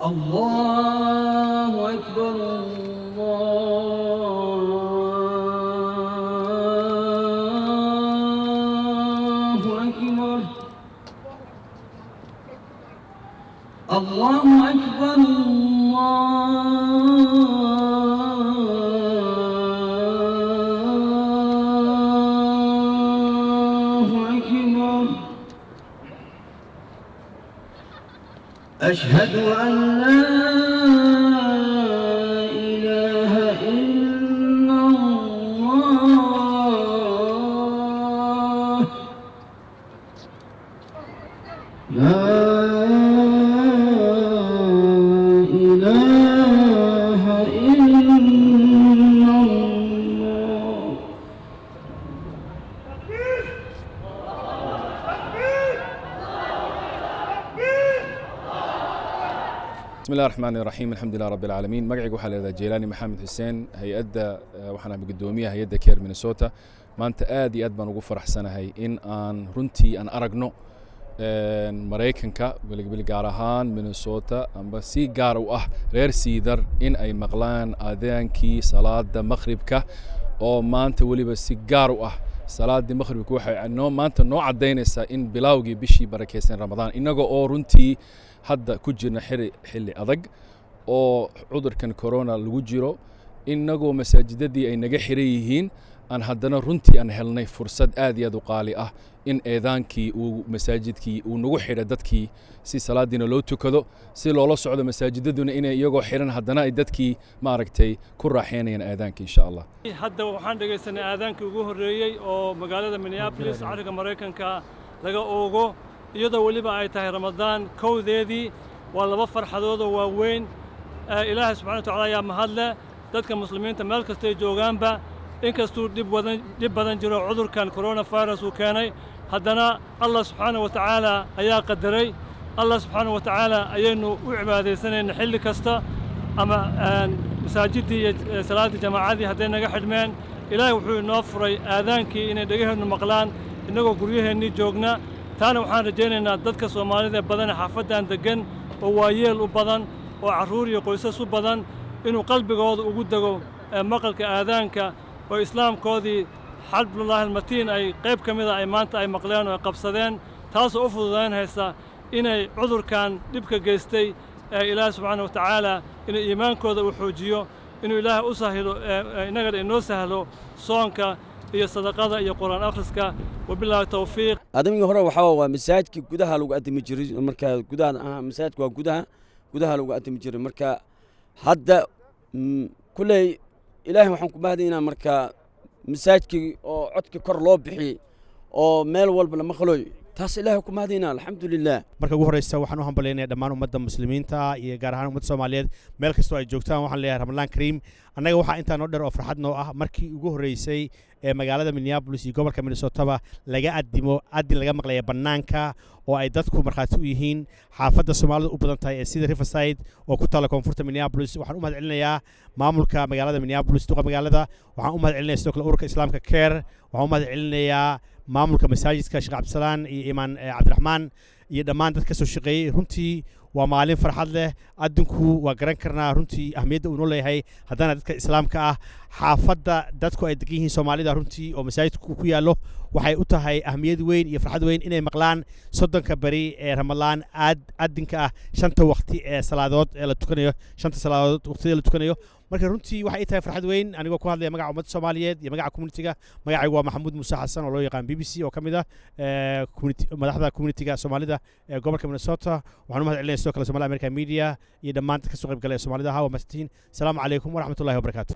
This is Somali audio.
الله أكبر، الله أكبر، الله أكبر، الله أكبر. أشهد أن لا إله إلا الله. لا إله إلا الله. بسم الله الرحمن الرحيم، الحمد لله رب العالمين. Magacayga waxaa la yidhahdaa Jeylaani Maxamed Xuseen. Hay-adda waxaan ahay guddoomiyaha hay-adda CAIR Minnesota. Maanta aad iyo aad baan ugu faraxsanahay in aan runtii aan aragno Maraykanka weligbeli, gaar ahaan Minnesota, amba si gaar u ah reer Cedar, in ay maqlaan aadaankii salaada maqribka, oo maanta weliba si gaar u ah salaadii maqribka. Waxay noo maanta noo caddaynaysaa in bilowgii bishii barakeysan Ramadaan, innaga oo runtii hadda ku jirna xilli adag oo cudurkan corona lagu jiro, innagoo masaajidadii ay naga xiran yihiin, aan haddana runtii aan helnay fursad aad iyo aad u qaali ah in eedaankii uu masaajidkii uu nagu xidhay dadkii, si salaadiina loo tukado, si loola socdo masaajidaduna inay iyagoo xiran haddana ay dadkii, maaragtay, ku raaxeynayaan aadaanka, insha Allah. Hadda waxaan dhegaysanay aadaankii ugu horreeyey oo magaalada Minneapolis, cariga Maraykanka, laga oogo, iyadoo weliba ay tahay Ramadaan 1deedii. Waa laba farxadood oo waaweyn. Ilaahay subxana wa tacala ayaa mahadle. Dadka muslimiinta meel kastay joogaanba, inkastuu dhib badan jiro cudurkan coronavirus uu keenay, haddana Allah subxaana wa tacaala ayaa qadaray. Allah subxaana wa tacaala ayaynu u cibaadaysanayna xilli kasta, ama masaajiddii iyo salaaddii jamaacadii hadday naga xidhmeen, Ilaahay wuxuu inoo furay aadaankii inay dhegaheennu maqlaan innagoo guryaheennii joogna. Taana waxaan rajaynaynaa dadka Soomaalida badan ee xaafaddan deggan, oo waayeel u badan oo carruur iyo qoysas u badan, inuu qalbigooda ugu dego maqalka aadaanka, oo islaamkoodii xablullaahi almatiin ay qayb ka mida ay maanta ay maqleen oo ay qabsadeen, taasoo u fududaynaysa inay cudurkan dhibka geystay ee Ilaahay subxaana wa tacaala inuu iimaankooda uu xoojiyo, inuu Ilaahay u sahilo, innagana inoo sahlo soonka iyo sadaqada iyo Qur'aan akhriska. Wabilaahi towfiiq. Adamigii hore waxaa waa masaajidka gudaha lagu adimi jiray. Marka gudaha masaajidka waa gudaha lagu adimi jiray. Marka hadda kulley Ilaahay waxaan ku mahadaynaa marka masaajidkii oo codkii kor loo bixiyey oo meel walba la maqloy, taas Ilaahay ku mahadaynaa, alxamdulilah. Marka ugu horeysa waxaan u hambalyaynaya dhammaan ummadda muslimiinta iyo gaar ahaan ummadda Soomaaliyeed meel kastoo ay joogtaan. Waxaan leeyahay Ramadaan kariim. Annaga waxaa intaa noo dheer oo farxad noo ah markii ugu horreysay ee magaalada Minneapolis iyo gobolka Minnesotaba laga addimo, addin laga maqlaya bannaanka, oo ay dadku markhaati u yihiin, xaafadda Soomaalida u badan tahay ee sida Riverside oo ku taalla koonfurta Minneapolis. Waxaan u mahad celinayaa maamulka magaalada Minneapolis, duqa magaalada. Waxaan u mahad celinaya sidoo kale ururka islaamka CAIR. Waxaan u mahad celinayaa maamulka masaajidka, Sheekh Cabdisalaan iyo Imaan Cabdiraxmaan iyo dhammaan dad ka soo shaqeeyey. Runtii waa maalin farxad leh. Adinku waa garan karnaa runtii ahmiyadda uu noo leeyahay haddana dadka islaamka ah. Xaafadda dadku ay degan yihiin Soomaalida runtii oo masaajidku ku yaallo waxay u tahay ahmiyad weyn iyo farxad weyn inay maqlaan 30ka beri ee Ramadaan aad adinka ah, shanta waqti ee salaadood ee la tukanayo, shanta salaadood waqtiyada la tukanayo. Marka runtii waxay tahay farxad weyn, anigoo ku hadlaya magaca ummadda Soomaaliyeed iyo magaca community-ga. Magacaygu waa Maxamuud Muuse Xasan oo loo yaqaan BBC, oo ka mid ah madaxda community-ga Soomaalida ee gobolka Minnesota. Waxaan u mahad celinaya sidoo kale Somali American Media iyo dhammaan dadka kasoo qayb galay ee Soomaalida ahaa. Waa mahadsantihiin. Asalaamu calaykum waraxmatullahi wabarakaatu.